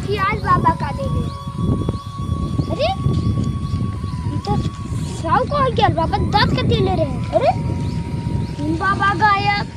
देखी आज बाबा का देले। अरे ये तो 100 को हो गया, बाबा 10 के देले रहे। अरे बाबा गायब।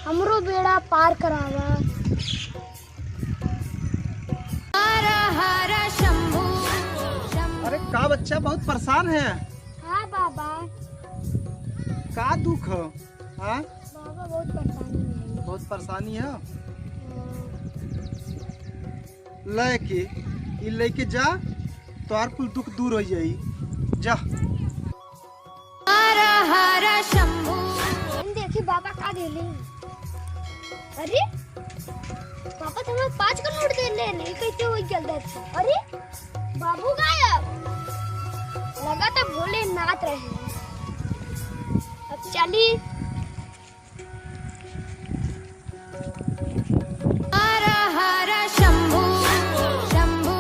हमरो बेड़ा पार करावा। हर हर शंभू शंभू। अरे का बच्चा बहुत परेशान है। हाँ बाबा। का दुख हो? हाँ बाबा बहुत परेशानी है। बहुत परेशानी है। लेके ये लेके जा तो कुल दुख दूर हो जाई। जा। हर हर शंभू। देखी बाबा का देले। अरे पापा तो हमें 5 का नोट दे ले, नहीं कहते हो जल्द। अरे बाबू गायब, लगा तो भोलेनाथ रहे। अब चली। हर हर शंभू शंभू।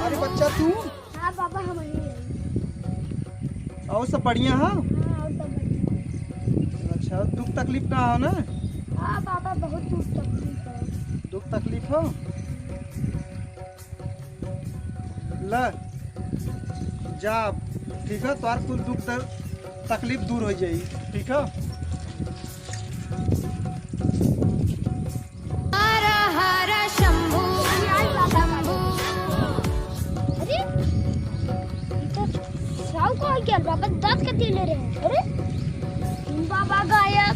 अरे बच्चा तू? हाँ बाबा हम और सब बढ़िया है? हाँ और सब बढ़िया। अच्छा दुख तकलीफ ना हो ना? हाँ बाबा बहुत दुख तकलीफ है। दुख तकलीफ हो? ले जा ठीक है, तुम्हार कुल दुख तकलीफ दूर हो जाएगी। ठीक है। हर हर शंभू शंभू। अरे ये तो 100 को हो गया, बाबा 10 के देले रहे। अरे बाबा गायब।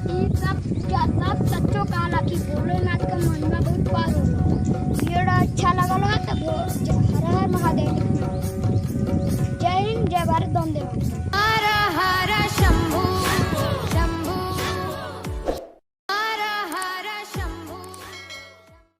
ये सब सच्चो कहाला कि भोलेनाथ का महिमा बहुत पार हो। वीडियो अच्छा लगल हो तो हर हर महादेव।